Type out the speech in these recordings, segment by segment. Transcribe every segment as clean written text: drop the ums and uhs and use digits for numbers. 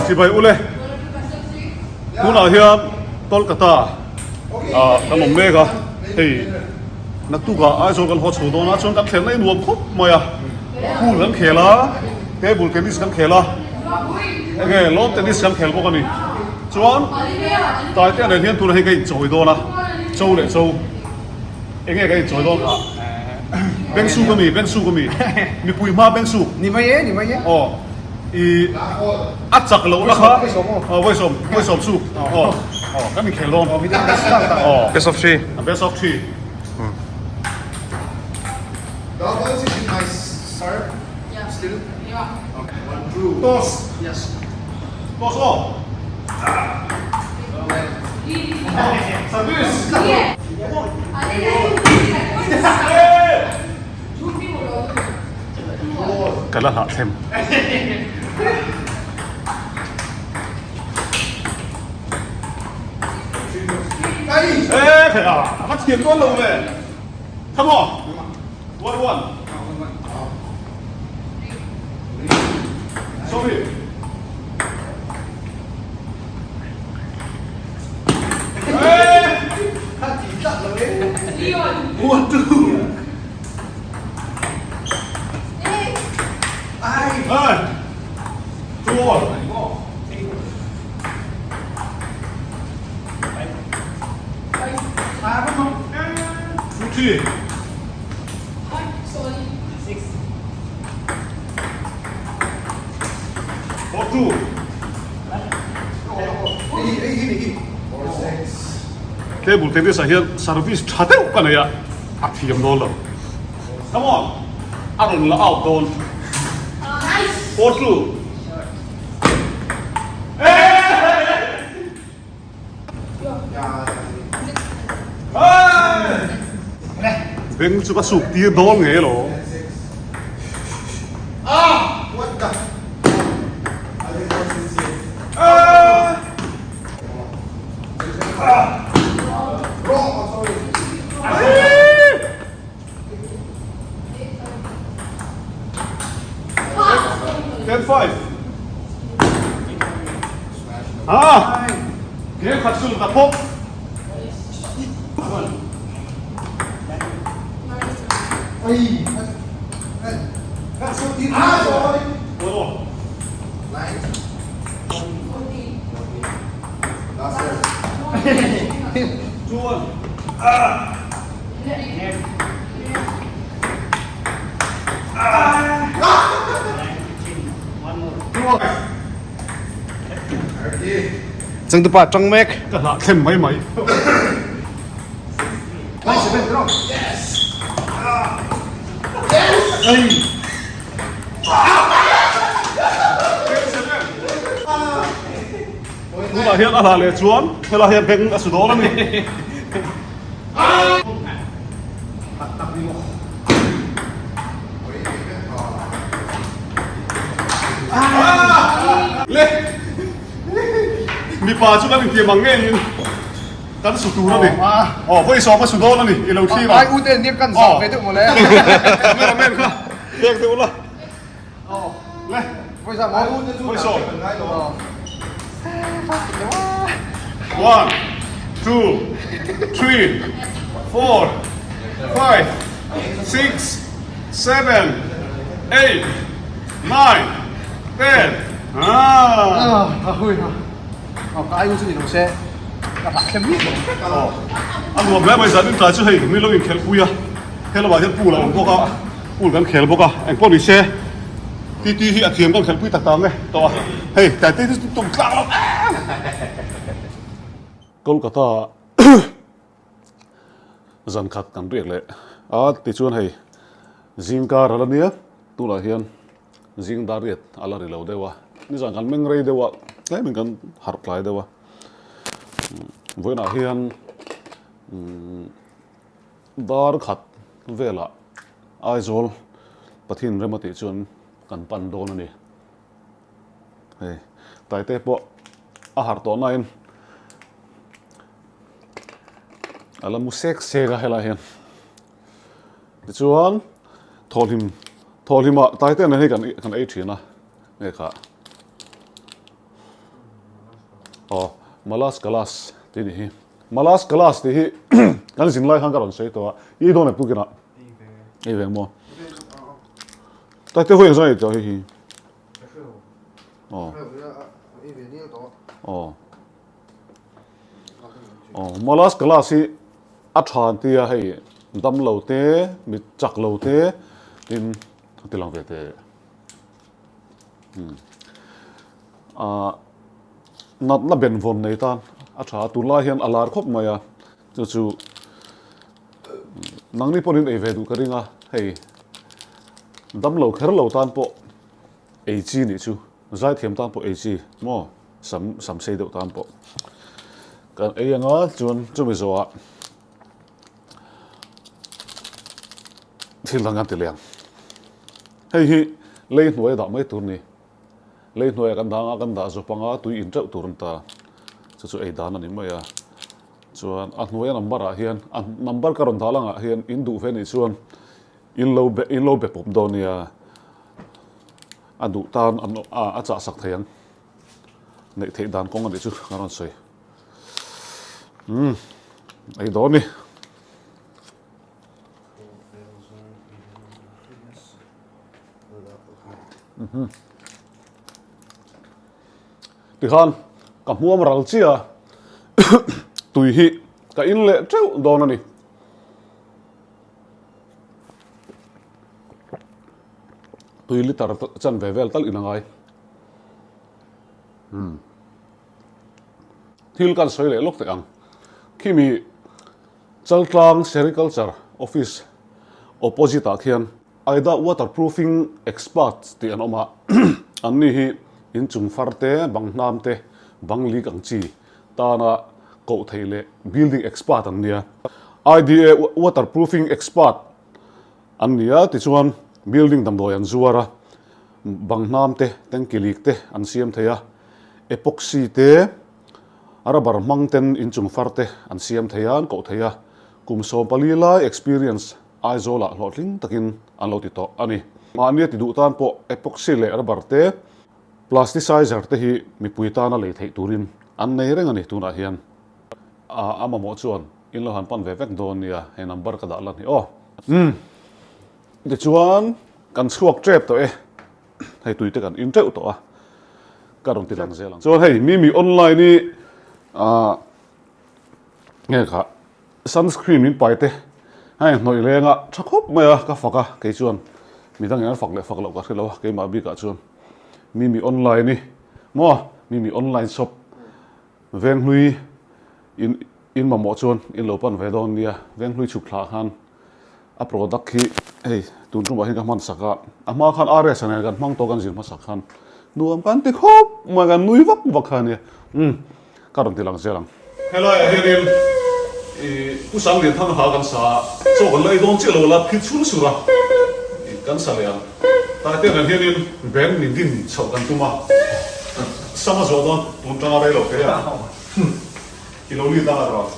Chibai ule tunah hian Kolkata ah kan awm mek a hei naktukah Aizawl kan haw chho dawn a chuan kan thlenna i nuam khawp mai a pool kan khel a table tennis kan khel a enge lawn tennis kan khel bawk a ni chuan Taitea nen hian tunah hian ka inchawi dawn a cho leh cho. Enge ka inchawi dawn kha? Beng suk ami, beng suk ami. Mipui hma beng suk. Ni mai e, ni mai e. Aw. I a chak loh na kha. Aw, vawisawm, vawisawm suk. Aw, aw, kan inkhel dawn. Aw, miten best tak tak. Aw. Best of three. Best of three. Doubles is in my serve still. Okay. One, two. Toss. Yes. Toss aw. Service. Ka la hlah thlem. Ê thei a, a va thiam dawn lo ve. Come on. One one. Sorry. One two. Hey. Two all. Two three. Four two. Table tennis ah hian service tha deuh ka nei a, a thiam dawn lo. Come on, a rawn la out dawn. 4 2. Beng chu ka suk tir dawn nge lo. 10 5. Ah! Game khat chu ka phawk. Chuan. Changtupa tang mek. Ka hlah thlem mai mai. Tunah hian a hlah leh chuan helai hian beng a su dawn a ni. Le mipa chu kan intiam ang ngeiin kan su tur a ni. Aw vawi sawm a su dawn a ni i lo thlir ang. Ai u te nia kan zah ve deuh mawle. Cameraman kha pek deuh la. Le vawi sawm maw? Vawi sawm. One, two, three, four, five, six, seven, eight, nine, ten. Ah. Ah, hui ha. Oh, ka ai u chu ni lo se. Ka hlah thlem miah lo. Oh. A nuam hle mai zan in tlai chu hei mi lo inkhelh pui a. Helama hian pool a awm bawk a. Pool kan khel bawk a. Engpawh ni se. TT hi a thiam kan khelhpui tak tak ang e tawh a, hei tlai te hi tum tlak lo em. Kolkata zan khat kan riak leh a tichuan hei zingkar a la nia tunah hian zing dar riat a la ri lo deuh a nizan kan meng rei deuh a tlemin kan harh tlai deuh a vawiinah hian Dar khat velah Aizawl Pathian rem a tih chuan kan pan dawn a ni. Hei Taite pawh a harh tawh nain a la mu sek sek a helai hian. Tichuan thawhhlim thawhhlimah taite nen hei kan kan ei thin a nge kha aw malas kalas tih ni hi malas kalas tih hi kan zin lai khan ka rawn sawi tawh a i dawn em tukin ah ei ve maw taite hawi ang zawng ei tawh hei hi aw aw Aw Malas class hi a tha an tia hei dam lo te mit chak lo te tin a ti lang ve te ah natna ben vawn nei tan a tha a tunlai hian a lar khawp mai a chu chu nangni pawhin ei ve duh ka ring a hei dam lo kher lo tan pawh ei chi nih chu. Zaithiam tan pawh ei chi maw? Sam sam sei deuh tan pawh kan ei anga chuan chumi zawhah thil dang kan ti leh ang. Hei hi lei hnuai a dah mai tur ni. Lei hnuaiah kan dang a, kan dah zawp anga tui in teuh tur an ta. Chu chu ei dan a ni mai a. Chuan a hnuaia number ah hian a number ka rawn dah langah hian in duh ve nih chuan in lo be in lo be pawp dawn nia. A duh tan an a chah sak thei ang. Neih theih dan kawng a nih chu kan rawn sawi. Umm ei dawn ni. Tikhan ka hmuam ral chiah a tui hi ka in leh teuh dawn a ni. Tui liter chan ve vel tal in a ngai. Umm. Thil kan sawi leh lawk teh ang. Khimi Chaltlang Sericulture Office opposite ah khian Aida Waterproofing Experts tih an awm a. An ni hi inchung far te, bang hnam te, bang lik ang chi tana koh theih leh building expert an nia. IDA Waterproofing Expert An ni a, tichuan building damdawi an zuar a, bang hnam te, tanky leak te an siam thei a, epoxy te, rubber hmang ten inchung far te an siam thei a, an koh thei a, kum 14 lai experience Aizawlah hlawhtling takin an lo ti tawh a ni. Mahnia ti duh tan pawh epoxy leh rubber te, plasticizer te hi mipui tana lei theih turin an nei reng a ni tunah hian. A mamawh chuan In lo han pan ve vek dawn nia, hei number ka dah lan hi aw. Umm. Tichuan kan chhuak tep tawh e, hei tui te kan in teuh tawh a, ka rawn ti lang zel ang. Chuan hei Mimi online hi ah nge kha sunscreen min pai te hei hnawih leng a tha khawp mai a ka fak a, kei chuan midang in an fak leh fak loh ka hre lo a keimah bikah chuan Mimi online hi maw Mimi online shop Venghlui in in mamawh chuan in lo pan ve dawn nia, Venghlui chhuk thlah khan a product hi hei tun tumah hian ka hman sak a, a hma khan RS a nen kan hmang tawh kan zir hmasak khan nuam kan ti khawp mai kan nui vak vak kha ania umm ka rawn ti lang zel ang. Helaiah hianin ih Pu Sanglianthanga ha kan sa a, chaw kan la ei dawn chiah lo la phit chhun sur a ih kan sa leh ang. Taite nen hianin band min din chhoh kan tum a, sam a zawh dawn tun tanga rei lo phei a, i lo lead ang a rawh.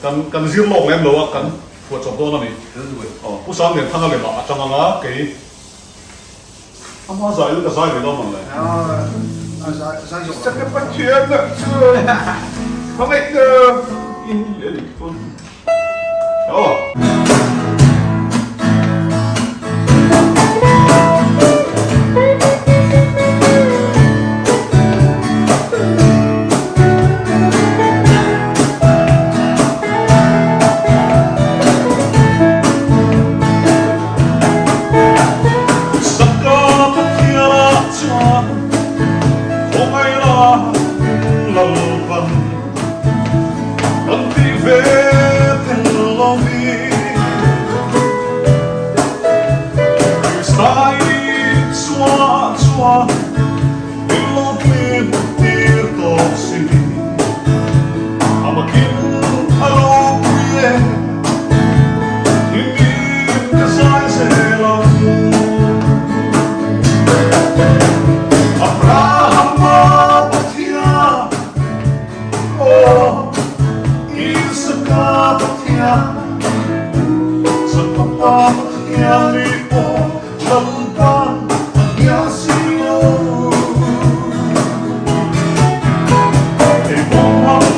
Kan kan zir lawk lem lo a, kan phuah chawp dawn a ni. Aw, Pu Sanglianthanga lemah a tang ang a, kei ama zai in ka zai ve dawn ang le. Ka Pathian ah chuan hmangaihna in leh a ni. Aw. Saka Pathianah chuan khawngaihna lalpan kan tih ve. Pa Pathian i pawh Lalpa'n a hnial si lo. Kei bawmhang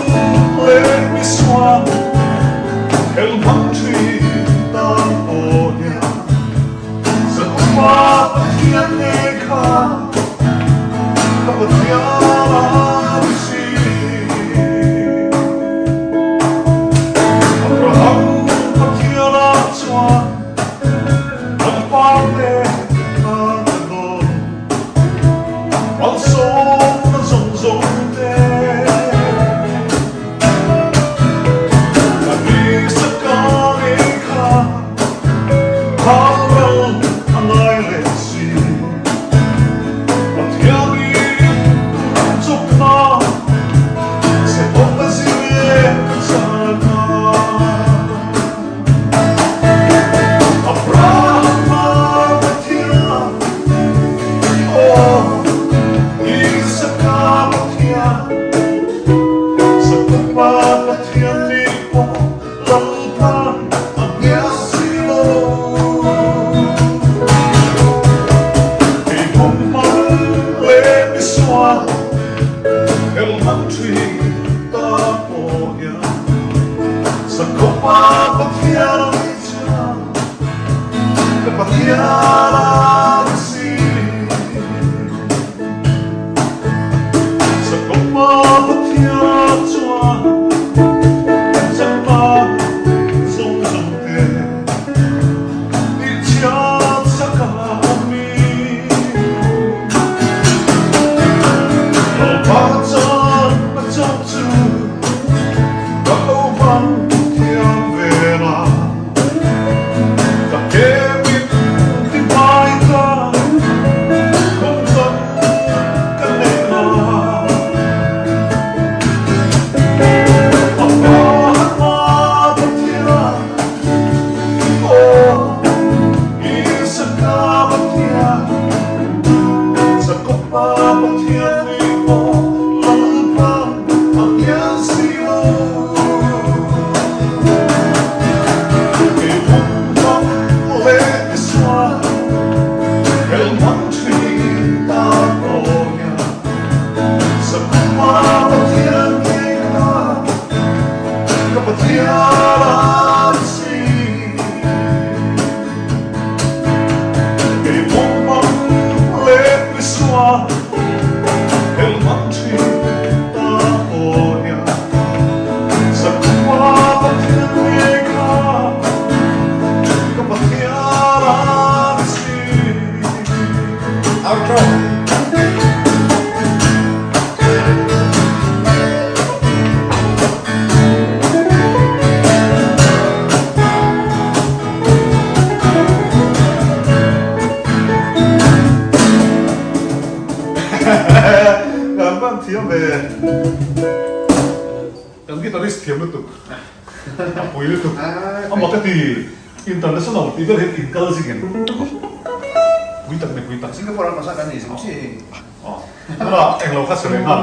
leh misual hel hmang thin tan pawh hian Zakhuma Pathian ngei kha ka Pathian a ni si. Abraham Pathian ah chuan kan parte a la dawn. Malsawmna zawng zawng te ka Isaka ngei kha Hal a ngai leh si. Pathianin tum chawp na che awm a zir e ka chak a. Abrahama Pathian, aw Isaka Pathian, Jakoba Pathian ni pawh Lalpan a hnial si lo. Kei bawmhmang leh misual helhmang thin ta pawh hian Jakoba Pathian a ni chuan ka Pathian a ni si. Jakoba Pathian chuan kan chakna zawng zawng te tihchhiat sak a awm i. Lalpa chuan a chauh chu ka lo hmang thiam ve la, ka ke min ti hmai ta kum tam ka nei la. Abrahama Pathian, aw Isaka Pathian, Jakoba Pathian ni pawh Lalpa a hnial si lo. Kei hmun hmang leh misual hel hmang thin ta pawh hian Jakoba Pathian ngei kha ka Pathian a ni si. Kei hmun hmang leh misual hel hmang thin ta pawh hian Jakoba Pathian ngei kha ka Pathian a ni si. Outro. Kan van thiam ve. Kan guitarist thiam lutuk. A pui lutuk. Amah ka ti international tih vel hian inkal zing em? Pui tak ni pui tak. Singapore ah masa kan nei zing chiah hei. Tunah englo kha sawi nghal.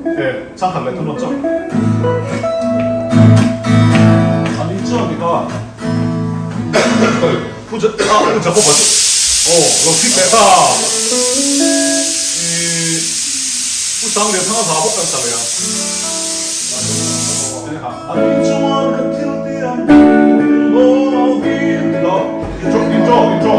E, changkhat leh thun rawn chawk. A ni chuan ni kha. Pu Jacob-a chu aw lo thik leh ta. I Pu Sanglianthanga hla bawk kan sa leh a. A ni chuan kan thil tiang lo hi ti lo. Intro, intro, intro.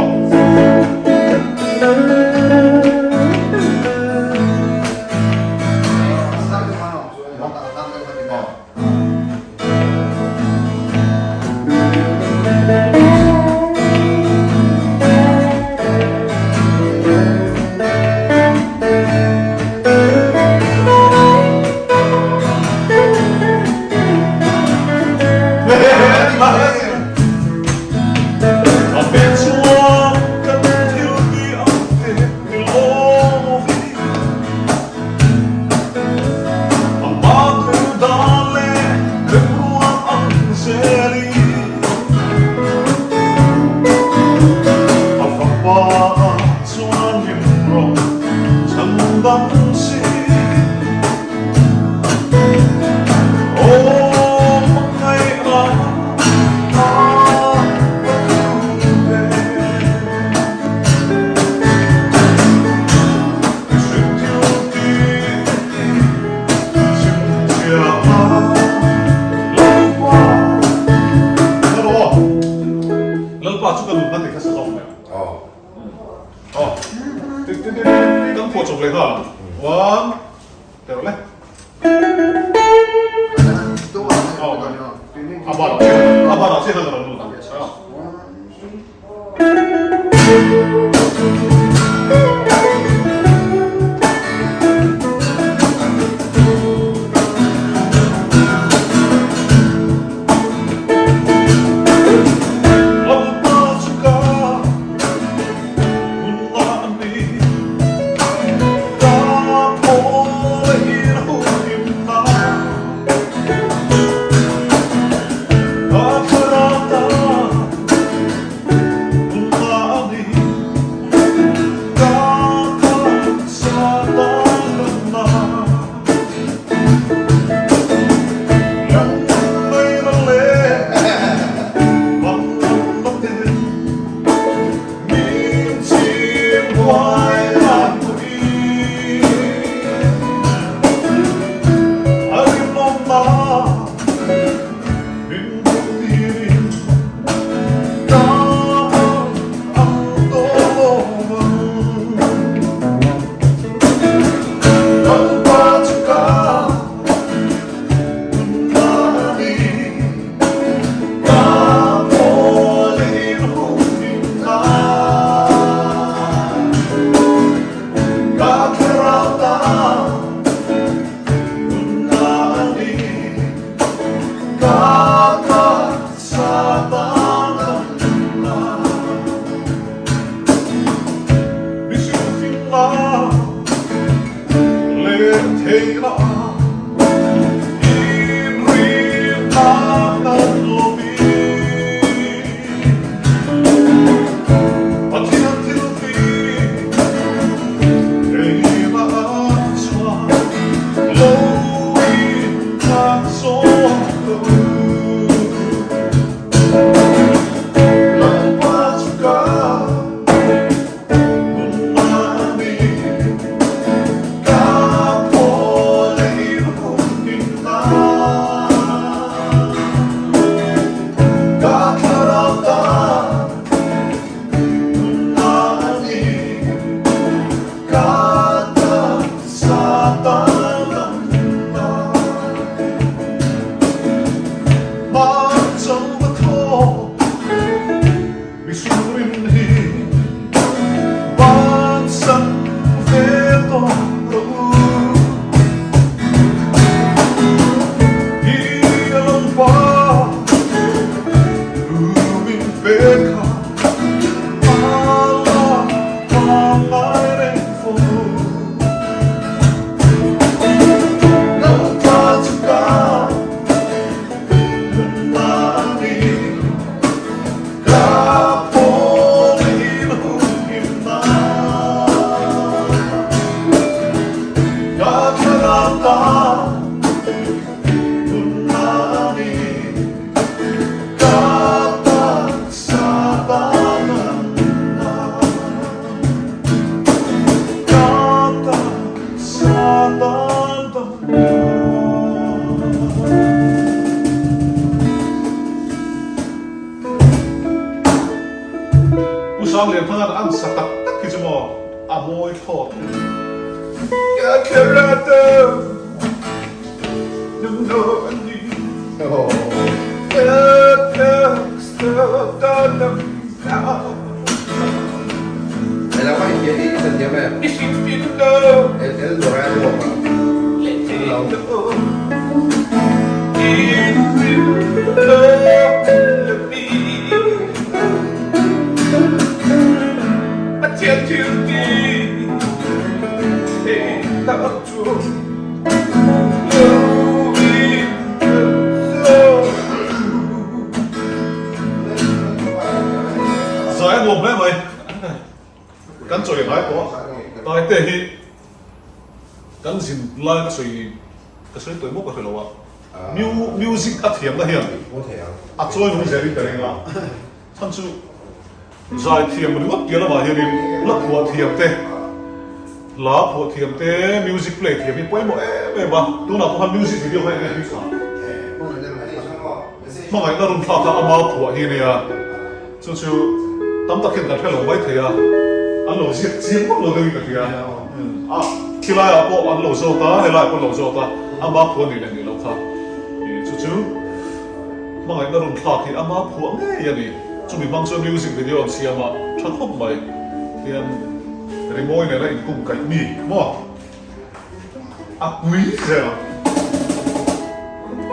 tawp leh nghal ang. One, teh rawh le. A bar ah chiah a bar ah chiah khan ka lo lut ang. Pu Sanglianthanga an sa tak tak hi chu maw a mawi thlawt a ni. Ka kherata nungno a ni Ka taksa lam na Zai a nuam hle mai. Kan chawi ngai tawh a, Taite hi kan zin lai ka sawi ka sawi tawi bawk a hre lo a, music a thiamna hian a chawi nung zelin ka ring a, chhan chu zai thiam ringawt piah lamah hianin hla phuah thiam te, hla phuah thiam te, music play thiam hi pawimawh em em a, tunah pawh khan music video kha eng nge hming kha? Hmangaihna run thlak kha ama phuah hi a nia. Chu chu tam tak hian kan hre lo mai thei a. An lo ziak chiang vak lo deuhin ka hria. A khilaiah pawh an lo zawt a, helaiah pawh an lo zawt a, ama phuah nih leh nih loh kha. Chu chu hmangaihna run thlak hi ama phuah ngei a ni. Chumi hmang chuan music video an siam a, tha khawp mai. Tian rimawi nena inkum kaih mi maw? A pui zel.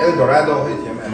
El Dorado hi thiam em?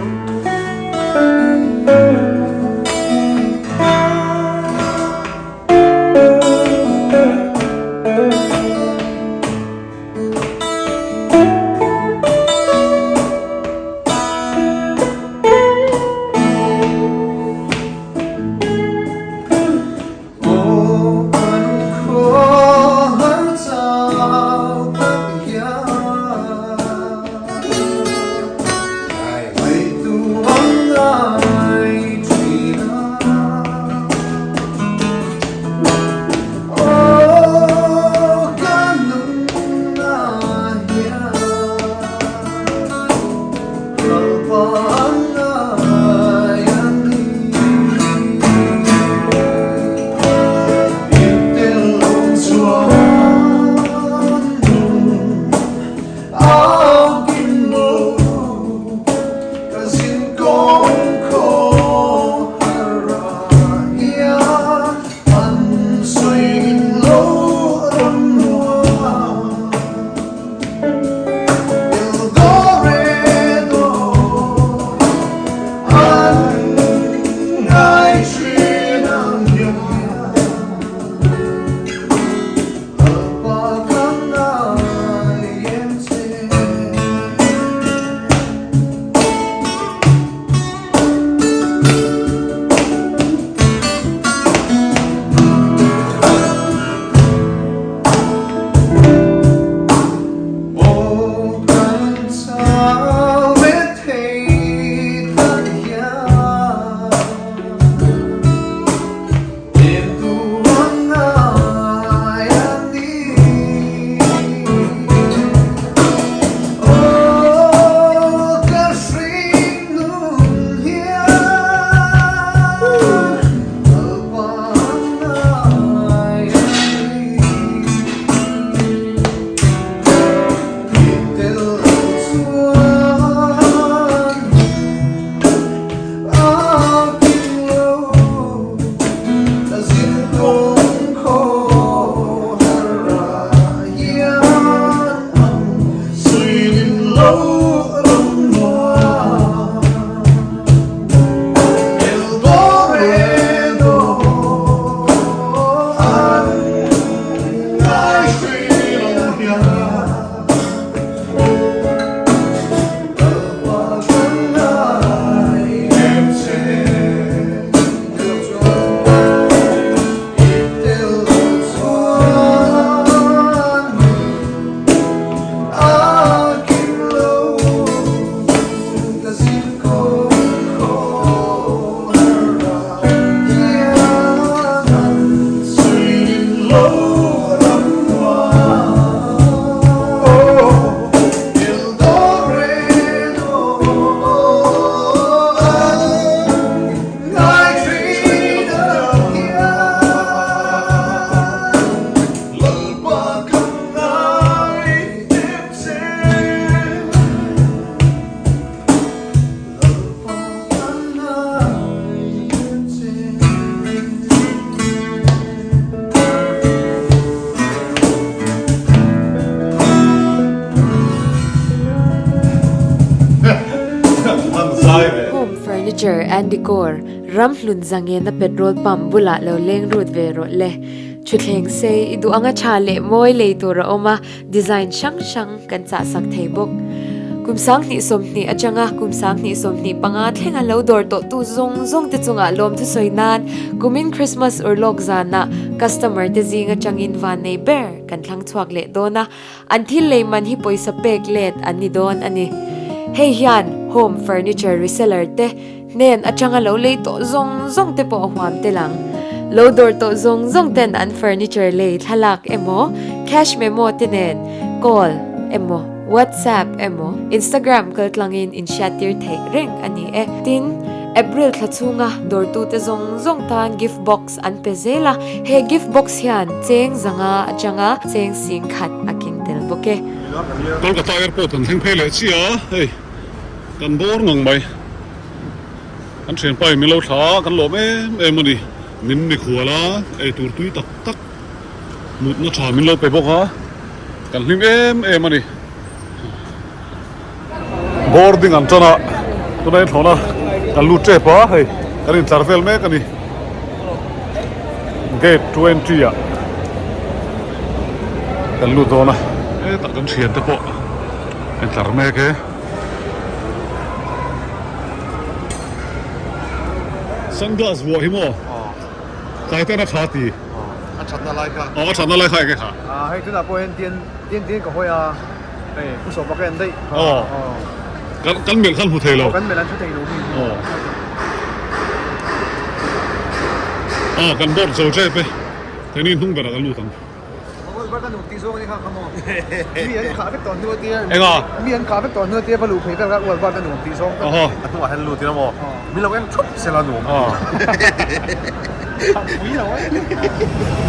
Home Furniture and Decor, Ramhlun Zangena petrol pump bulah lo leng rut ve rawh le. Thutthleng sei i duh anga tha leh mawi lei tur a awm a, design hrang hrang kan chahsak thei bawk. Kum 2020 atanga kum 2025 thlenga lo dawr tawhtu zawng zawng te chungah lawm thusawi nan kumin Christmas urlawk zanah customer te zing atangin van nei ber kan thlang chhuak leh dawn a, an thil lei man hi pawisa pek let an ni dawn a ni. Hei hian home furniture reseller te hnen atanga lo lei tawh zawng zawng te pawh a huam tel ang. Lo dawr tawh zawng zawng ten an furniture lei thlalak emaw, cash memo te nen call emaw, WhatsApp emaw, Instagram kaltlangin inhriattir theih reng a ni e. Tin. April thla chhunga dawrtute zawng zawng tan gift box an pe zel a, he gift box hian cheng zanga atanga cheng 10,000 a keng tel bawk e. Kolkata airport kan thleng phei leh chiah a, hei kan bawr ngang mai. Kan thianpa in min lo thla a, kan lawm em em a ni. Min mikhual a, eitur tui tak tak mutna tha min lo pe bawk a, kan hlim em em a ni. Boarding an tan a, tunah hian thlawhna kan lut tep a, hei kan intlar vel mek a ni. Gate 20 ah kan lut dawn a, hetah kan thiante pawh intlar mek e. Sunglass vuah hi maw? Tlai ten a tha ti. A thatna lai kha. Aw a thatna lai kha enge kha? Hei tunah pawh hian tian tian tian ka hawi a, hei pu sawpa ka en daih. Aw kan kan melh khan hmu thei lo. Kan melh an hmu thei lo mi. Aw aw kan board zo tep e, keini hnung berah kan lut ang. Enga? Aw. A hnungah hian lut ila maw? Min lo en thup sela nuam.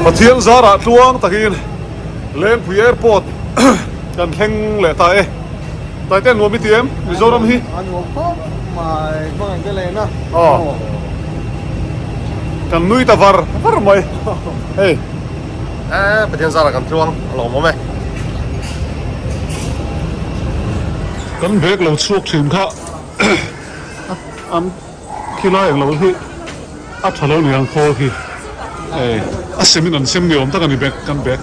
Pathian zarah tluang takin Lengpui Airport kan thleng leh ta e. Taite a nuam i ti em? Mizoram hi? A nuam khawp mai, hmangaih te len a. Aw. Kan nui ta var var mai. Hei. Eh, Pathian zarah kan tluang a lawmawm e. Kan bag lo chhuak thin kha an khilai ang lo hi a tha lo ni ang khawl khi eh a sem in an sem ni awm tak a ni bag kan bag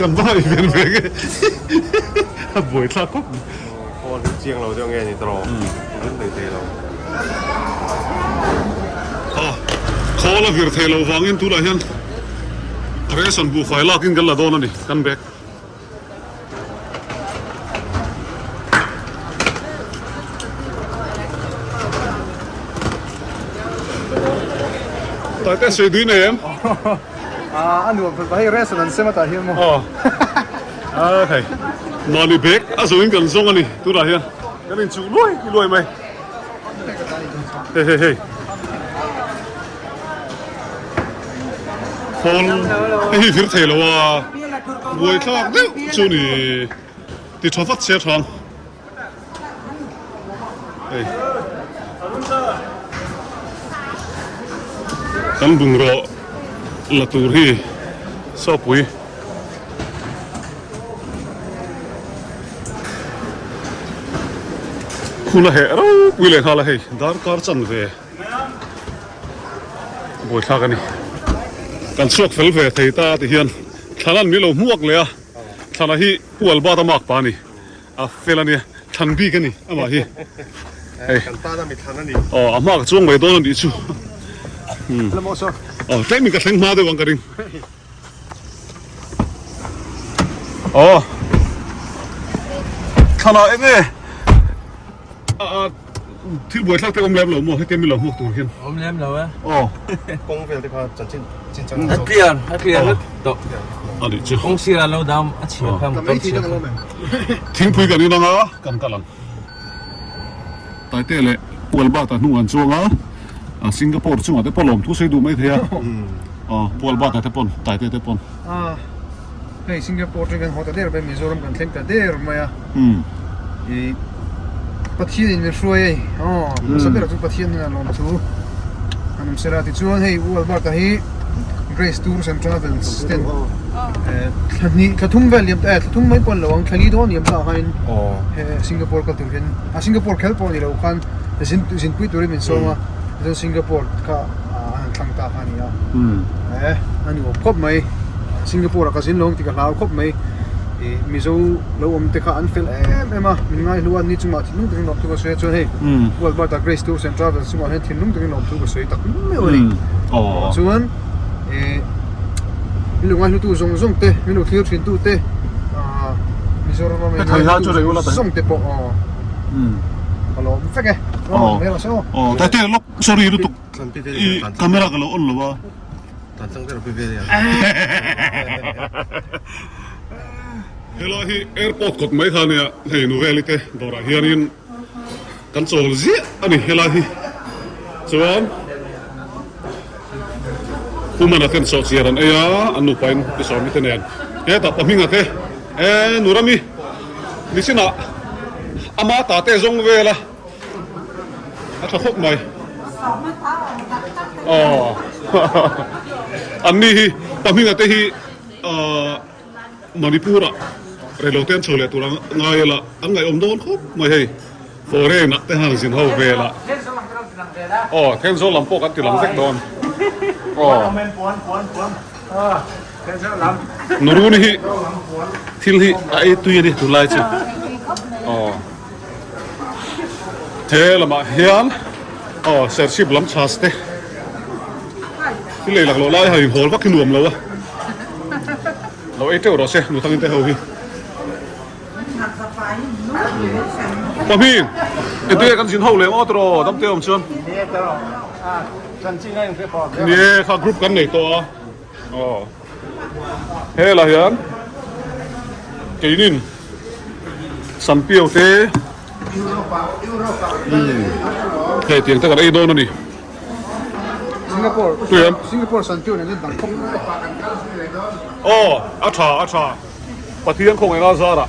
kan va ngaih ven ve nge a buai thlak khawp mai. Khawl hi chiang lo deuh nge ni tawh rin thei thei lo. A khawl a vir thei lo vangin tunah hian ration buhfai lakin kan la dawn a ni kan bag. Taite sawi dui nei em? A nuam fel hei ration an sem atah hian maw? Aw. A hei. Mahni bag a zawngin kan zawng a ni tunah hian kan inchuh luai luai mai. Hei hei hei. Khawl hei hi vir thei lo a buai thlak deuh chu ni ti tha vat se thang hei kan bungraw la tur hi sawpui. Hun a heh ropui leh nghal a hei darkar chan ve buaithlak a ni. Kan chhuak fel ve thei ta ti hian Thlana'n min lo hmuak leh a, Thlana hi Pu Albert a mak pa a ni, a fel a nia, thlan bik a ni amah hi. Hei Kan tana mi thlan a ni. Aw a hma ka chuang mai dawn a nih chu. Aw tlem in ka thleng hma deuh ang ka ring. Aw thlanah eng nge thil buai thlak te awm lem lo maw hetiang min lo hmuak tur hian awm lem lo e aw kawng vel te kha chanchin chinchang a clear a clear vek tawh a nih chu kawng sirah lo dam a chhia kha motor chhia kha thingpui kan in anga kan kal ang Taite leh Pualbata hnung an chuang a, Singapore chungah te pawh lawmthu sawi duh mai thei a, Pualbata te pawn, Taite te pawn. A, hei Singapore chu kan haw ta der mai, Mizoram kan thleng ta der mai a, i Pathian in min hruai hei, aw hmasa berah chuan Pathian hnenah lawmthu an awm sela tichuan hei U Alberta hi Grace Tours and Travels ten thla hnih thla thum vel liam ta eh thla thum mai pawh a ni lo ang thla li dawn liam ta ah khanin he Singapore kal tur hian a Singapore kher pawh a ni lo khan zin zinpui turin min sawm a tichuan Singapore kha an han thlang ta kha a ni a eh a nuam khawp mai Singapore ah ka zin lo ang tih ka hlau khawp mai ih Mizo lo awm te kha an fel em em a min ngaihlu a ni chungah thinlung takin lawmthu ka sawi a chuan hei Pu Alberta Grace Tours and Travels chungah hian thinlung takin lawmthu ka sawi tak meuh a ni chuan ih min lo ngaihlutu zawng zawng te min lo thlir thin tu te ah Mizoram a min ngaihlutu zawng zawng te pawh aw ka lawm vek e aw hmel a saw aw tate lawk sorry lutuk i camera ka lo on lo a Helai hi airport kawt mai kha ania hei Nuveli te dawrah hianin kan chawl ziah a ni helai hi. Chuan Pu Mana ten sawhchiar an ei a, an nupain Pi Sawmi te nen. Hetah pa hminga te, e Nurami nichinah ama ta te zawng vel a, a tha khawp mai. Aw Anni hi pa hminga te hi ahh Manipur-ah reilote an chho leh tur a ngai ila an ngaihawm dawn khawp mai hei. Foreign ah te han zin ho vel a. Aw Thenzawl lam pawh kan ti lang vek dawn. Aw. Nuruni hi thil hi a ei tui a ni tunlai chu. Aw. He lamah hian aw Serchhip lam chhas te thil ei lak loh lai ha inhawl vak hi nuam lo a. Lo ei teuh rawh se Nuthangin te ho hi. Pahmi, engtin kan zin ho leh ngawt rawh damte awm chuan. Nie kha group kan nei tawh a. Aw. Helah hian keinin Sanpiau te hei tiang te kan ei dawn a ni. Singapore Singapore Sanpiau nen dang khawp. Aw a tha a tha. Pathian khawngaihna zarah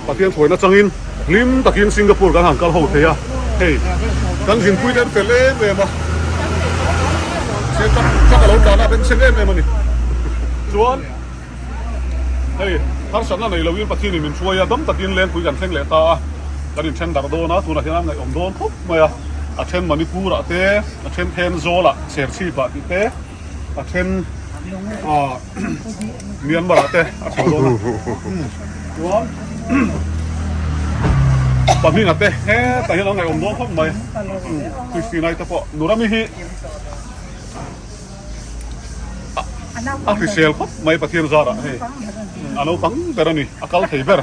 Pathian thuaina changin hlim takin Singapore kan han kal ho thei a, hei kan zinpui te an fel em em a, se truck truck a lo tlan a bengchheng em em a ni. Chuan hei harsatna nei loin Pathianin min hruai a, dam takin lengpui kan thleng leh ta a, kan inthen darh dawn a, tunah hian an ngaihawm dawn khawp mai a, a then Manipur ah te, a then Thenzawl ah, Serchhip ah tih te. A then ah Myanmar ah te a chho dawn a chuan pahnih te hetah hian an ngaihawm dawn khawp mai Christina te pawh Nurami hi a hrisel khawp mai Pathian zarah hei a naupang ber a ni a kal thei ber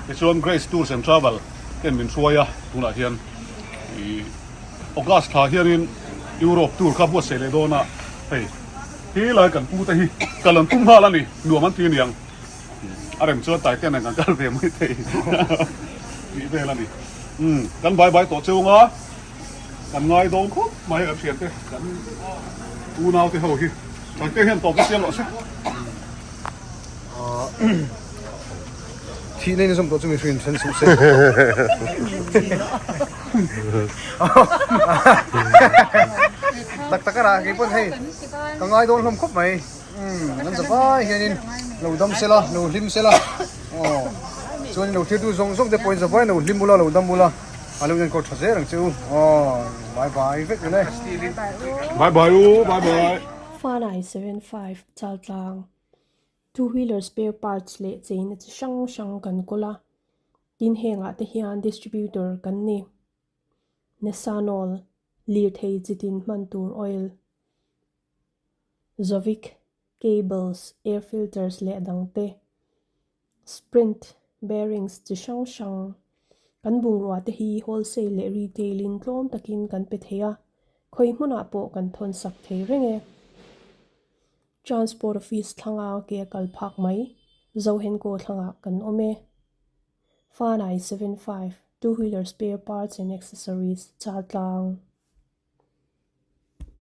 tichuan Grace Tours and Travel ten min hruai a tunah hian ih. August thla hianin Europe tour kha buatsaih leh dawn a, hei he lai kan pu te hi kal an tum nghal a ni, nuam an ti aniang, a rem chuan Taite nen kan kal ve mai thei tih vel a ni. Umm kan bai bai tawh cheu anga kan ngai dawn khawp mai kan thiante kan unau te ho hi Taite hian tawp na siam rawh se. Thih nei na zawm tawh chu mihring in then suh se. Tak tak a rah kei pawn hei ka ngai dawn hlawm khawp mai. Umm an zavai hianin lo dam sela lo hlim sela aw chuan lo thirtu zawng zawng te pawhin zavai lo hlim ula lo dam ula a lo enkawl tha zel ang che u aw bye bye vek ule. Bye bye u bye bye. Fanai 75 Chaltlang Two wheeler spare parts leh cheina chi hrang hrang kan kawl a, tin hengah te hian distributor kan ni. Nesanol, lirthei chi tin hman tur oil, Zovic, cables, air filters leh dang te, Sprint, bearings chi hrang hrang. Kan bungrua te hi wholesale leh retail in tlawm takin kan pe thei a, khawi hmunah pawh kan thawn sak thei reng e. Transport Office thlanga ke a kal phak mai, Zohenko thlangah kan awm e. Fanai 75, Two Wheeler Spare Parts and Accessories, Chaltlang.